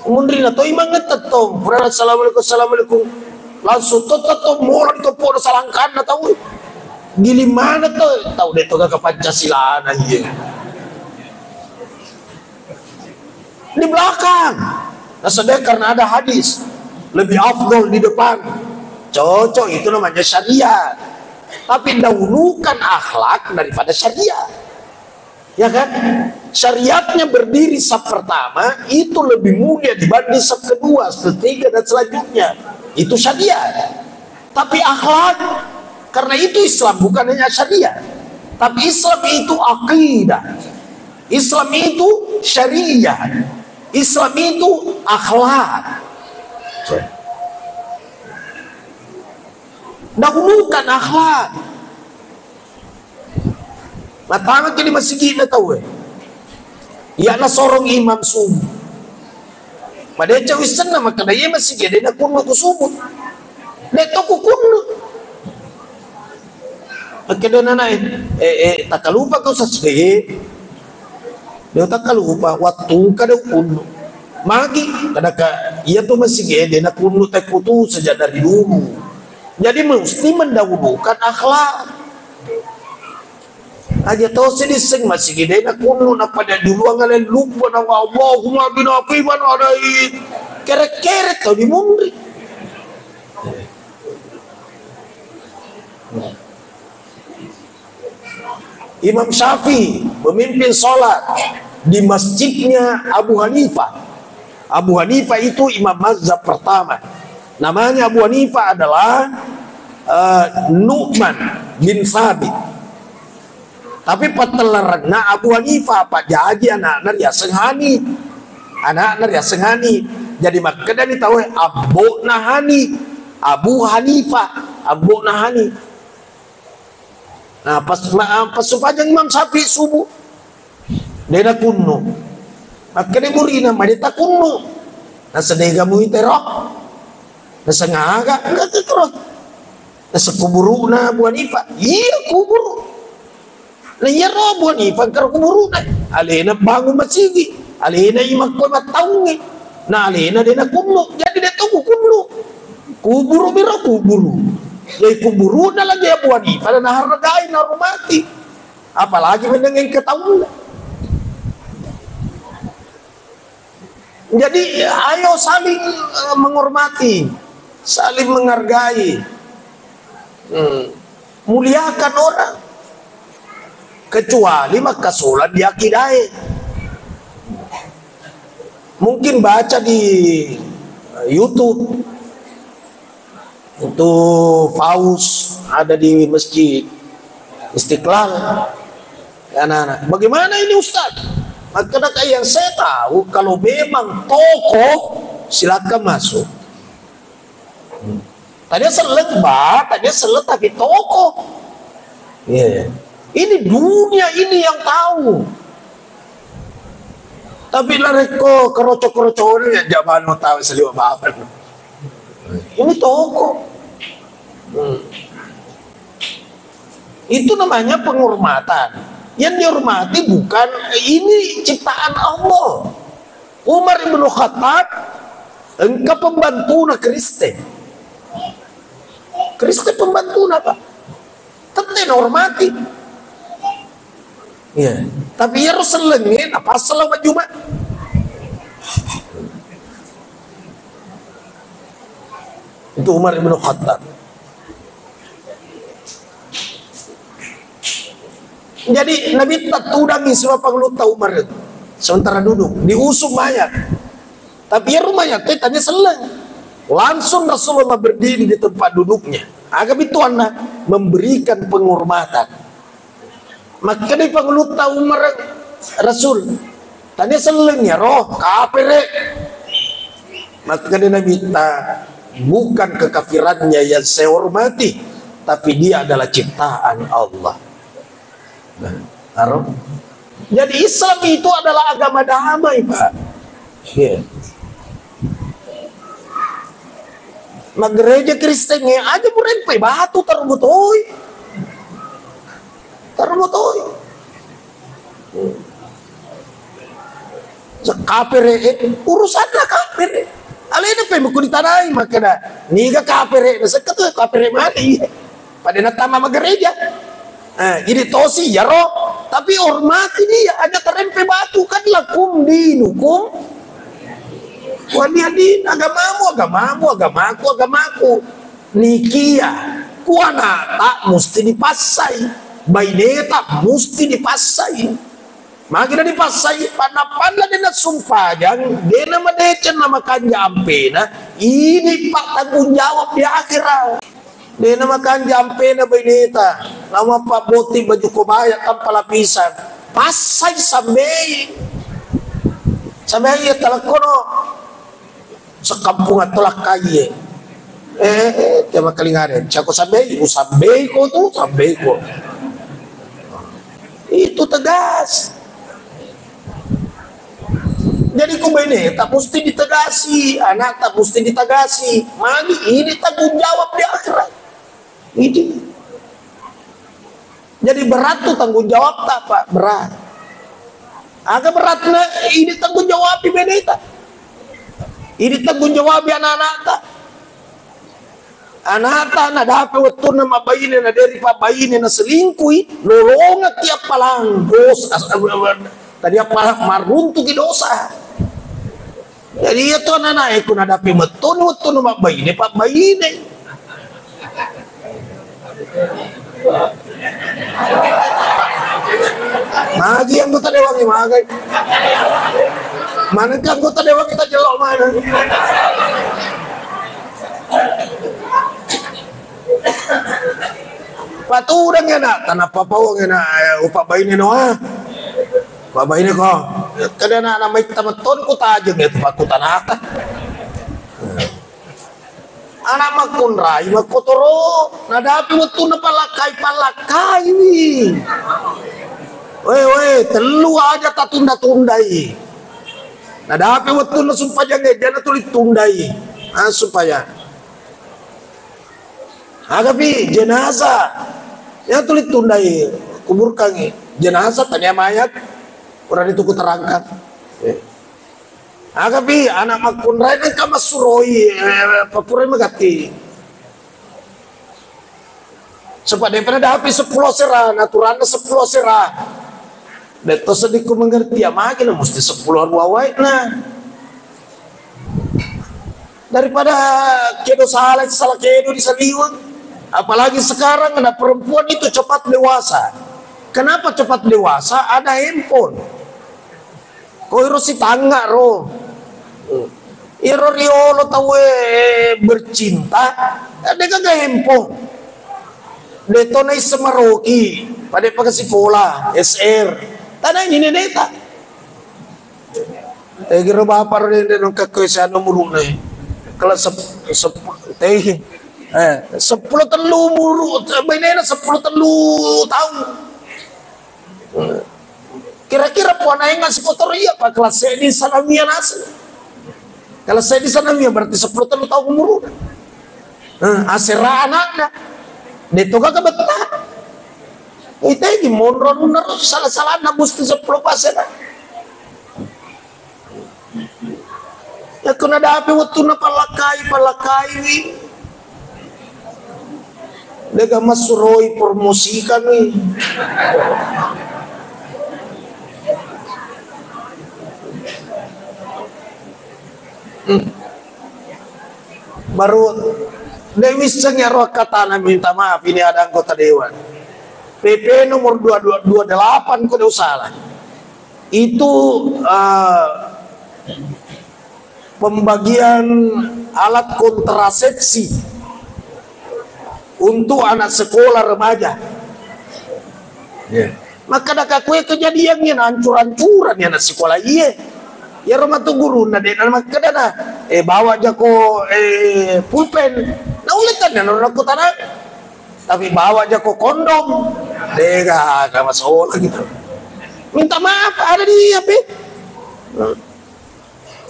Munrina to imang tettong, pura assalamualaikum, assalamualaikum. Langsung to tettong, mola di toppo salangkanna tau. Giling mana to, tau de to gaga Pancasilana, iya. Di belakang. Nasaba karena ada hadis, lebih afdol di depan. Cocok, itu namanya syariat. Tapi dahulukan akhlak daripada syariat. Ya kan? Syariatnya berdiri saf pertama itu lebih mulia dibanding saf kedua, ketiga dan selanjutnya. Itu syariat. Tapi akhlak, karena itu Islam bukan hanya syariat. Tapi Islam itu akidah. Islam itu syariat. Islam itu akhlak. Dahulukan akhlak. Matamaki di masigi'na tauwe. Iya nasorong imam subuh. Madeceng wissenna makkeda, "Iya masigi de nakunnu ku subuh." De to kukunnu. Makkeda nanae, "Eh, eh, takkalupa kau sasge." De takkalupa, wattu kada kunnu. Magi, kadaka, iya tu masigi de nakunnu tekku tu sejak dari dulu. Jadi mesti mendahulukan akhlak. Aja to sedisseng masigi de nakunnu, napada duluang ale lupa nama Allahumma bina fiman adai. Kere-kere to dimunri. Imam Syafi'i memimpin sholat di masjidnya Abu Hanifah. Abu Hanifah itu imam mazhab pertama. Namanya Abu Hanifah adalah, eh, Nu'man bin Sabit. Tapi pattellarenna Abu Hanifah, apa jaji anakna riaseng Hanif. Anakna riaseng Hanif. Jadi makkedani tauwe, "Abbokna Hanif, Abu Hanifah, abbokna Hanif." Nah, pas, ma-, pas supajang Imam Syafi'i subuh, de nakunnu. Makkeda murina, "Made takunnu." Nasedega mui tero. Nasengaga, enggak terus. Naseng kuburu'na Abu Hanifah. Iya, kuburu. Nah, iyaro Abu Hanifah engkaro kuburu'na. Alena bangun masigi. Alena imakko mattaungngi. Nah, alena de nakunnu. Jadi de to kukunnu. Kuburu miro kuburu. Jadi kuburu'na lagi Abu Hanifah dan nahargai, nahormati. Apalagi meneng engka taunna. Jadi, ayo saling, eh, menghormati, saling menghargai. Hmm. Muliakan orang. Kecuali makkasolang di akidae. Mungkin baca di, eh, YouTube. Itu Faus ada di Masjid Istiqlal. Ya, anak-anak, "Bagaimana ini, Ustaz?" Maka kata yang saya tahu, kalau memang tokoh, silakan masuk. Hmm. Tadi selek, ba, tadi selek tapi tokoh. Iya. Ini dunia ini yang tahu. Tapi larekko keroco-kerocone ya, jaman mau tahu seliwa baban. Ini toko. Hmm. Itu namanya penghormatan. Yang dihormati bukan, ini ciptaan Allah. Umar ibnu Khattab engka pembantuna Kristen. Kristen pembantuna, Pak. Tette nahormati. Iya. Tapi iyaro sellengnge napassala majjuma. Itu Umar ibnu Khattab. Jadi Nabitta tudangi sibawa pangulutta Umar itu. Sementara duduk, diusung mayat. Tapi iyaro mayat tanya selleng. Langsung Rasulullah berdiri di tempat duduknya. Aga bittuanna? Memberikan penghormatan. Makkedai pangulutta Umar, Rasul, tania selleng iyaro, kapere. Makkeda Nabitta, bukan kekafirannya yang saya hormati, tapi dia adalah ciptaan Allah. Nah, aro. Jadi Islam itu adalah agama damai, Pak. Iya. Maggereja Kristen ya aja burempe batu taruh botoi. Taruh botoi. Kapere, eh, urusanna kapere. Alena pe muku ditanai, makkeda, niga kapere, nasekka tu kapere mani. Pada natama magereja. Eh, ini tosi, yaro. Tapi hormati dia, aja tarempe batu, kan lakum dinukum. Wani adin, agamamu, agamamu, agamaku, agamaku. Nikia, kuana tak musti dipassai. Baineta musti dipassai. Magi na dipassai, panna-panna dena sumpajang, dena madeceng na makanja ampena, ini pak tanggung jawab di akhirat. Dena makanja ampena baineta, nama pak boti baju kobaya tanpa lapisan, passai sambei, sambei ya talakkono. Sekampung atau lakkai, eh, eh, eh, tiap kali ngare, cako sambei, usambei ko tu, sambei ko. Itu tegas. Jadi ku bene tak mesti ditegasi, anak tak mesti ditegasi. Magi ini tanggung jawab di akhirat. Ini. Jadi berat tuh tanggung jawab tak, Pak? Berat. Aga beratna ini tanggung jawab di beneta. Ini tanggung jawab di anak-anak tak. Anata nadape wettunna mabbaine, na deri pabbaine na selingkui, lolongekki appalang dosa, tadi appalang maruntuki dosa. Jadi iya to anak-anak e ku nadape mettoni wettunna mabbaine, pabbaine. Magi anggota dewan e magai. Manengka anggota dewan kita jelok mana? Patudang ya nak, tanah papau ya nak, upak baine noa. Upak baine ko. Kada nak nama hitam ton ku tajeng ya tu paku tanah. Anak makkunrai makkotoro, nadapi wettunna pallakkai, pallakkaiwi. Weh, weh, tellu aja tatunda-tundai. Nadapi wettunna sumpajang e, jana tuli tundai. Ah, supaya. Agapi jenazah. Ya tuli tundai, kuburkangi. Jenazah tania mayat. Orang itu kuterangkan. Eh. Agapi anak makkunrai nengka massuroi, eh, pappurai magatti. Supaya daripada dapi seppulo asera, naturanna seppulo asera. Detto sedikku mengerti, ya magi na musti seppulo arua wae na. Daripada kedo salah, salah kedo di saliweng. Apalagi sekarang anak perempuan itu cepat dewasa. Kenapa cepat dewasa? Ada handphone. Ko iro sitangnga ro. Iro riolo tauwe bercinta, de gaga handphone. De to naisseng maroki, pada pake sikola, S R. Tanai ni neneta. Eh, kira bapak ro de nengka ko S R nomor ne. Kelas sep-, sep-, teh. Eh, seppulo tellu umuru, bainena seppulo tellu taung. Kira-kira puanaenga sikotor iya, Pak, kelas seddi sanawiyah naseng. Kelas seddi sanawiyah berarti seppulo tellu taung umuru. Eh, asera anakna. Deto gaga betta. Itegi monro nunna ro salah-salah na musti seppulo pasena. Yakko nadapi wettunna pallakkai, pallakkaiwi. Dega massuroi promosikanwi. Hmm. Baru de wisseng iyaro akkatana, minta maaf, ini ada anggota dewan. P P nomor dua dua dua delapan, ko de salah. Itu, eh, pembagian alat kontrasepsi. untuk anak sekolah remaja. Ya. Makkeda ka kue kejadian ya, hancur-hancuran ya anak sekolah iye. Ya rumah tu guruna de' na makkeda na, eh, bawa jako, eh, pulpen. Na uletan ya nonakku tanah. Tapi bawa jako kondom. Dega, gak masalah gitu. Minta maaf, ada di H P.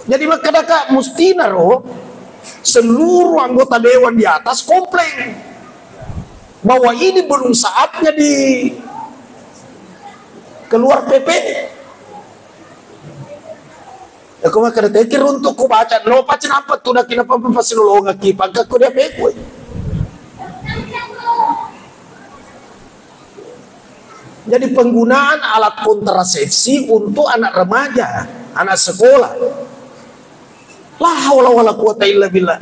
Jadi makkedaka mustina ro seluruh anggota dewan di atas komplain bahwa ini belum saatnya di keluar P P. Aku makkeda teki runtuk ku baca, lo pace nampa tu daki napa pasilolongaki pangkakku dia pekue. Jadi penggunaan alat kontrasepsi untuk anak remaja, anak sekolah. La haula wala quwata illa billah.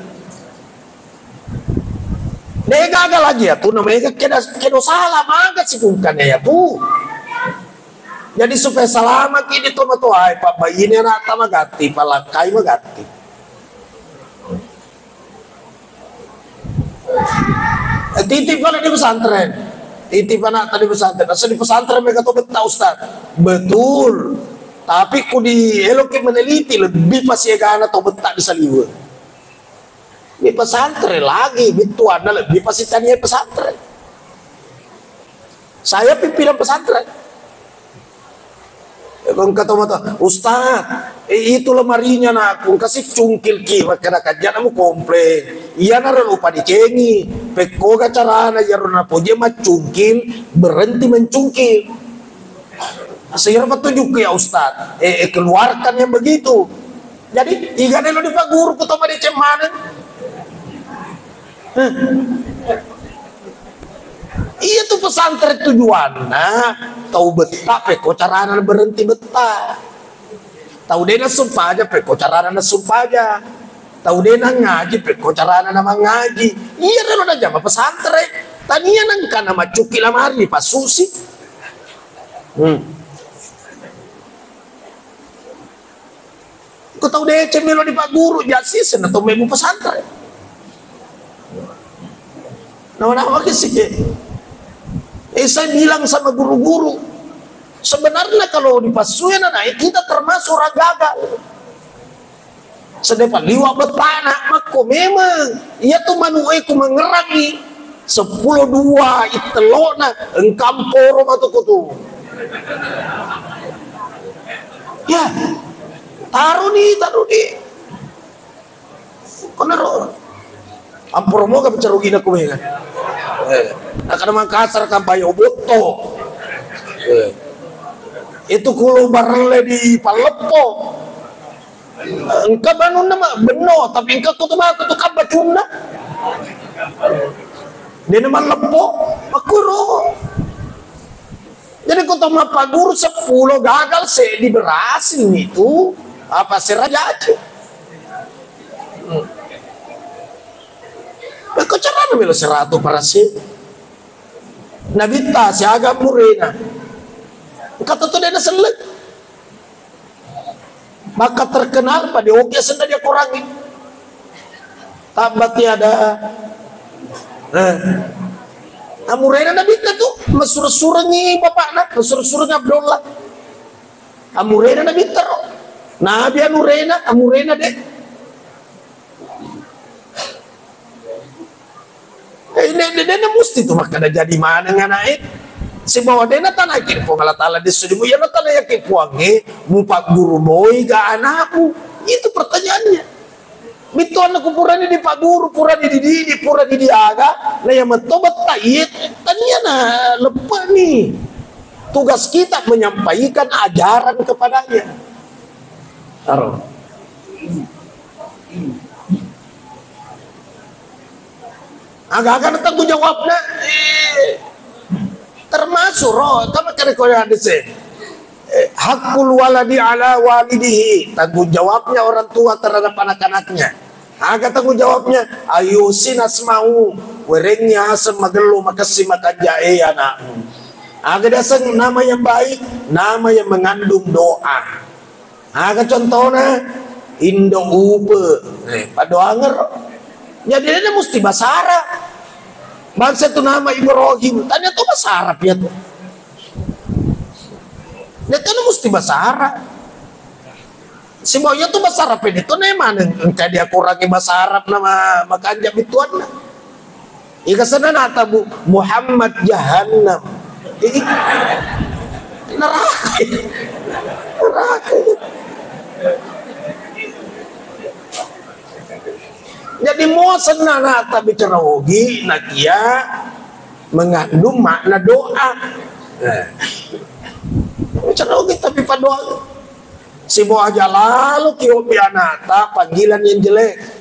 De' gaga lagi ya tu namanya kedo, kedo salah maka sipungkan ya tu. Jadi supaya selamat ini tomatoae, pabbaine anakta magatti, palakkai magatti. Eh, titip pale di pesantren. Titip anakta di pesantren. Asal di pesantren mereka to betta ustaz. Betul. Tapi ku di eloki meneliti lebih pasti egana to betta di saliwe. Di pesantren lagi, bittuanna lebih pasti tania pesantren. Saya pimpinan pesantren. Engka to mata, "Ustaz, eh, itu lemarinya, Nak, engka si cungkil ki," makkeda kajana mu komplain. Iya naro lupa dicengi. Pekkoga carana iyaro napoje maccungkil, berhenti mencungkil. Sehingga petunjukku ya Ustaz, eh, eh, keluarkan yang begitu. Jadi, igana lo dipagguru ku to madeceng maneng. Iya tu pesantren tujuanna tau betta pekko carana berhenti betta. Tau dena sumpaja pekko carana sumpaja. Tau dena ngaji pekko carana na mangaji. Iya relo na jama pesantren. Tania nangka na maccuki lamari pasusi. Hmm. Ko tau deceng melo dipagguru, jassi senna to memu pesantren. Nama-nama ke sih. Eh, saya bilang sama guru-guru, sebenarnya kalau dipassuai anak kita termasuk orang gagal. Sedepa liwa betana makko memang. Iya tu manu e ku mengerangi. Seppulo dua ittelona engka mporo matu kutu. Ya, taruni, taruni. Konaro. Amporo moga bicara gina ku mega. Eh, nakana Makassar kan bayo botto. Eh. Itu kulo barelle di palleppo. Engka banunna ma benno, tapi engka ko tu mako tu kabba cunna. Dena malleppo, makkuro. Jadi ko to mappaguru seppulo gagal seddi berhasil itu apa serajacu. Hmm. Mako carana melo seratu parase. Nabitta siaga murena. Engka to dena selleng. Maka terkenal pada oke senda dia korangi. Tabbat yada. Eh. Amurena Nabitta tu mesur-surengi bapakna, mesur-surengi Abdullah. Amurena Nabitta ro. Nabi anurena, amurena de. Eh, de, de, dena musti tu makkeda jadi maneng anak e. Sibawa dena tanaki Puang Allah Taala di sudimu, iya tanaki Puang e, mupagguru moi ga anakmu. Itu pertanyaannya. Bittuanna ku purani dipagguru, purani dididik, purani diaga, na iya metto betta iye tania na leppe ni. Tugas kita menyampaikan ajaran kepadanya. Aro. Aga-aga na tanggung jawabna, eh, termasuk ro, kama kare ko hadis, eh, hakul waladi ala walidihi, tanggung jawabnya orang tua terhadap anak-anaknya. Aga tanggung jawabnya, ayusin asmau, werengi aseng magello makessi makanja e anakmu. Aga daseng nama yang baik, nama yang mengandung doa. Aga contona, indo upe, eh, padoangero. Jadi dia mesti basara. Bangsa tu nama Ibrahim, tania tu bahasa Arab ya tu. Dia tu mesti bahasa Arab. Sibawa iya tu bahasa Arab ini tu ne maneng engka dia kurangi bahasa Arab nama makanja bituanna. Ika sana nata bu Muhammad Jahannam. Ih, neraka. Neraka. Jadi mo senna nata bicara ogi nakia mengandung makna doa. Eh. Bicara ogi tapi padoa. Sibawa aja lalo ki obi anata panggilan yang jelek.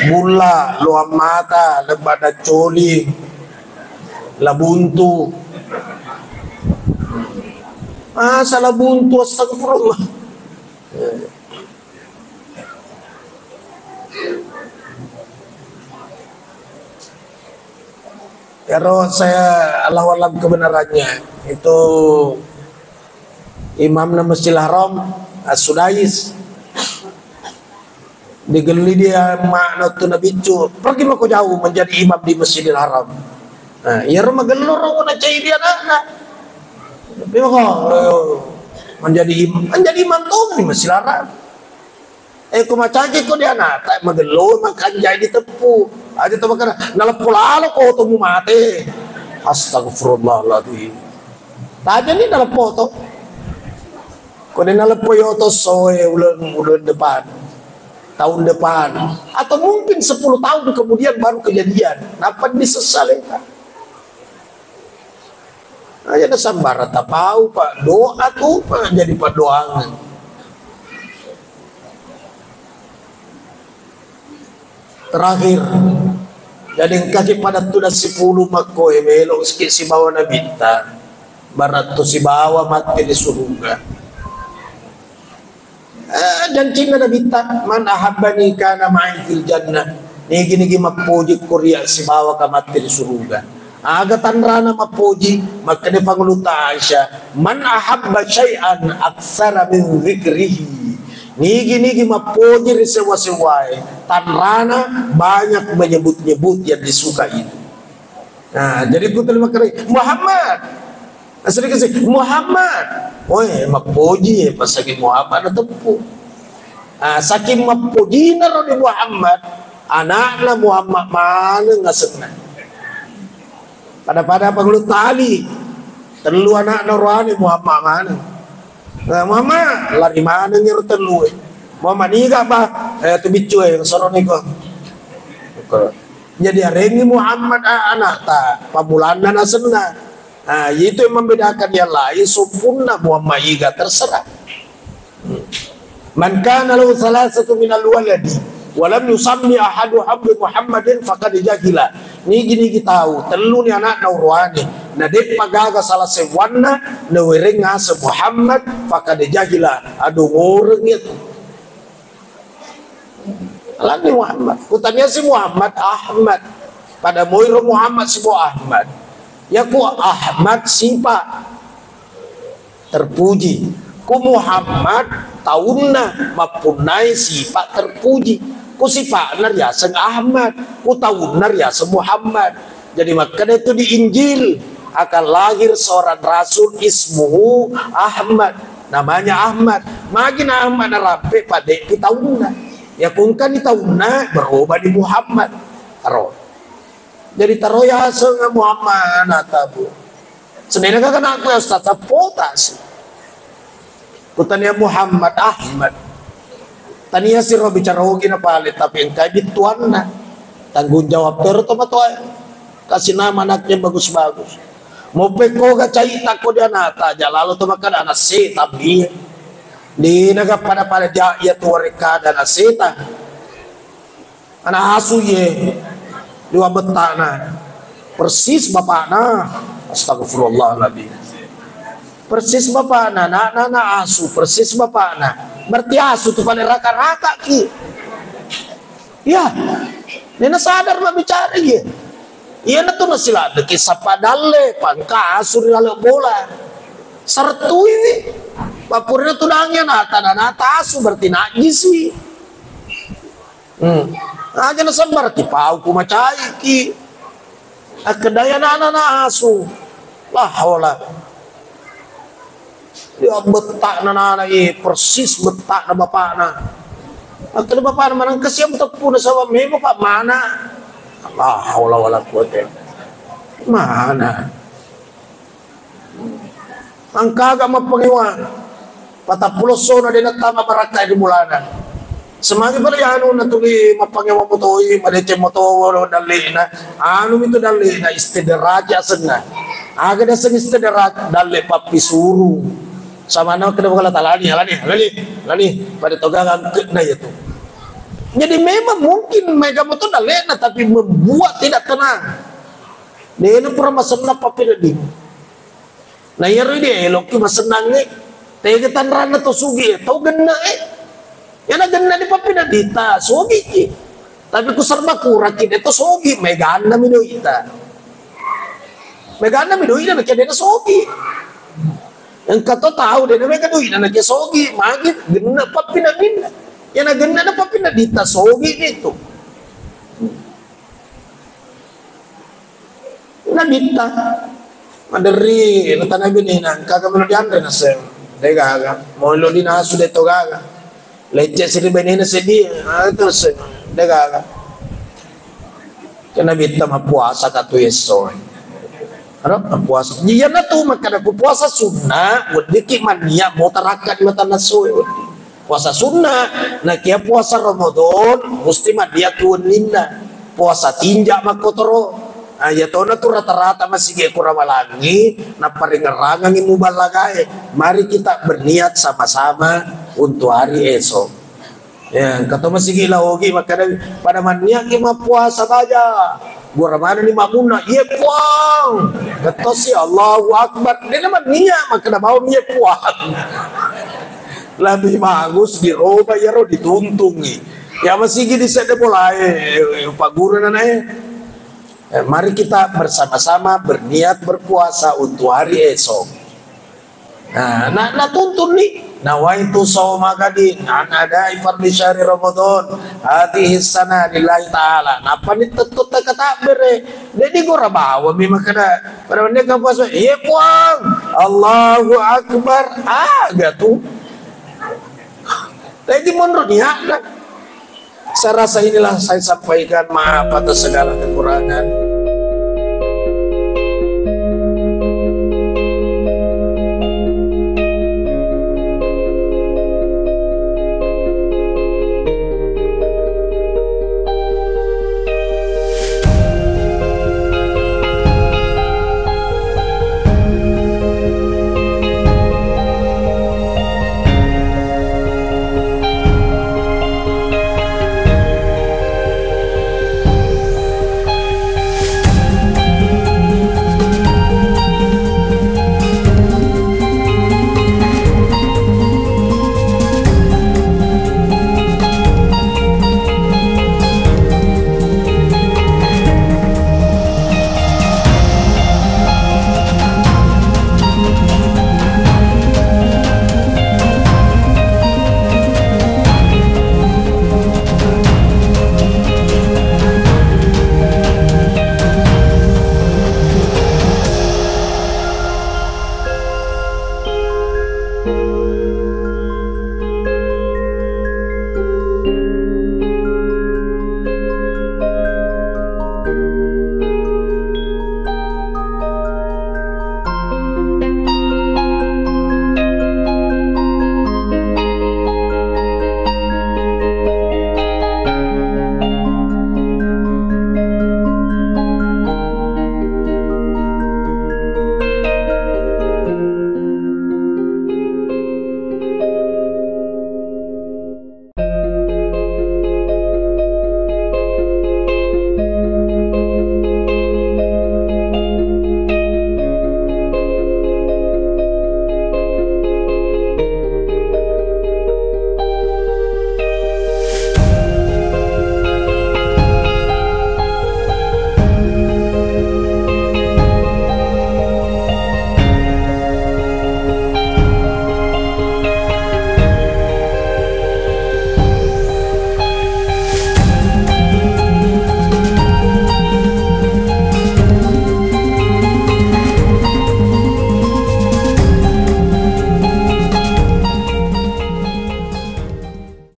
Bulla, loang mata, lebba daccoli, labuntu. Masa labuntu, astagfirullah. Ero saya Allahu alam kebenarannya. Itu imamna Masjidil Haram, As-Sudais. Digelli dia makna tu nabiccu, pergi mako jauh menjadi imam di Masjidil Haram. Nah, iyaro magello ro na cairi anakna. Tapi mako, eh, menjadi im-, menjadi imam tu di Masjidil Haram. Eh, ko macaji ko dia nata, magello makanjai diteppu. Aja to makana, naleppo lalo ko to mu mate. Astagfirullahaladzim. Tajani naleppo to. Ko de naleppo yo to soe uleng, uleng depan. Tahun depan. Atau mungkin sepuluh tahun kemudian baru kejadian. Napa disesali? Aja na sambara tapau, Pak. Doa tu, Pak, jadi padoangan. Terakhir, jadi engkaki pada tudang sipulu makkoe melo sikit sibawa nabitta, barattu sibawa matti di suruga. Eh, jancinna Nabitta, "Man ahabbani kana ma'i fil jannah." Nigi-nigi mappoji ko ria sibawa ka matti ri suruga. Aga tanrana mappoji, makkeda Pangulutta Aisyah, "Man ahabba syai'an aktsara min dzikrihi." Nigi-nigi mappoji ri sewwa-sewwae, tanrana banyak menyebut-nyebut yang disuka itu. Nah, jadi ku terima kasih, "Muhammad." Asli kasi, "Muhammad." Woi, mappoji, eh, pas lagi Muhammad na teppu. Ah, saking mappojina ro di Muhammad, anakna Muhammad maneng asenna. Pada-pada pangulu tali, tellu anakna roane Muhammad maneng. Nah, Muhammad, lari maneng ro tellu, eh. Muhammad, niga, bah? Eh, tu biccu, eh, soroni ko. Jadi arengi Muhammad a-, anakta, pamulanna nasenna. Nah, itu yang membedakan yang lain, soppunna Muhammad iga terserah. Hmm. "Man kana lahu thalathatu minal waladi, wa lam yusammi ahaduhum bi Muhammadin faqad jahila." Nigi-nigi tau, tellu ni anakna uruane, na deppa gaga salah sewwanna, nawereng ngaseng Muhammad, faqad jahila, ado ngoreng itu. Alani Muhammad. Kutania si Muhammad, Ahmad. Pada moiro Muhammad sibo Ahmad. Ya ku Ahmad sipa terpuji. Ku Muhammad taunna mappunnai sipa terpuji. Ku sipa'na riaseng Ahmad. Ku taunna riaseng Muhammad. Jadi makkeda itu di Injil, akan lahir seorang rasul ismuhu Ahmad, namanya Ahmad. Magi na Ahmad narampe, padde'pi taunna. Ya kungkani taunna, berubah di Muhammad. Aro. Jadi taro yaseng Muhammad, natabu. Sebenarnya kan aku ya Ustaz, apa tak sih? Kutania Muhammad Ahmad. Tania siro bicara ogi na pale, tapi engkai bittuanna. Tanggung jawab tero to matoa. Kasih nama anaknya bagus-bagus. Mau pekko ga caita ko dia nata, aja lalu to makan anak setan dia. Di naga pada pada dia, ya tuare kada anak setan. Ana asu ye, liwa bettana. Persis bapakna. Astagfirullahaladzim. Persis bapakna, na, na, na asu, persis bapakna. Berarti asu tu paling raka-raka ki. Ya, nena sadar ma bicara ye. Iya na tu nasiladeki sapa dalle, pangka asu ri laleng bola. Sartui wi. Papurina tu dangi na tanah nata asu berarti najisi. Hmm. Aja nasabbaraki pau ku macaiki. Akkedai anana nasu. La haula. Ya bettakna nana i persis bettakna bapakna. Akkeda bapakna manang kasiang teppuna saba memang pak mana. La haula wala quwata illa billah. Mana? Engkaga mappangewa? Patappulo essona de nattama barakka ri bolana. Semagi pada anu natuli mappangewa motoi, madeceng moto dallena. Anu mitu dallena istidraj asenna. Aga daseng istidraj, dalle pappisuru. Samana kena bukala talani, alani, alani, alani. Pada toga angkekna itu. Jadi memang mungkin mega moto dallena tapi membuat tidak tenang. Dena pura masenna pappinedding. Na iyaro idi elokki masennangnge, tega tanranna to sugi e, to genne e. Yana genne di pappineddita, sugi ki. Tapi ku serba kurang ki, de to sugi, meganna mi doita. Meganna mi doita, nakia dena sugi. Engka to tau dena mega doita, nakia sugi, magi genne pappineddinna. Yana genne na pappineddita, sugi itu. Nabitta maderri, natanai benena, engkaga melo dianre naseng, de gaga. Mau lo dinasu de to gaga. Lecce siri benena seddi, ah, terus de gaga. Ke Nabitta mappuasa katu esso. Aro mappuasa. Iya na tu makkada ku puasa sunnah, weddikki mannia mau tarakka di mata nasu e. Puasa sunnah, nakia puasa Ramadan musti maddiakki wenninna. Puasa tinja makkotoro. Ah, iya tona tu rata-rata masigi ku ramalangi, napparingerrangangi muballagae. Mari kita berniat sama-sama untuk hari esok. Ya, kato masigi la ogi makkada pada manniakki mappuasa baja. Gora manenni makmunna, "Iye Puang." Bettosi, "Allahu Akbar." Dena mannia makkeda bawang, "Iye Puang." Lebih bagus diroba iyaro dituntungi. Ya masigi di sedde bolae, eh, eh, Pak Guru nanae. Eh, mari kita bersama-sama berniat berpuasa untuk hari esok. Nah, na, natuntun ni, "Nawaitu shauma ghadin an ada'i fardhi syahri Ramadan hadhihi sana lillahi ta'ala." Nappa ni tettutta katabbere. Jadi gora bawa mi makkeda, pada wenne ka puasa, "Iye Puang, Allahu Akbar." Aga tu. Jadi menurut niatna. Saya rasa inilah saya sampaikan, maaf atas segala kekurangan.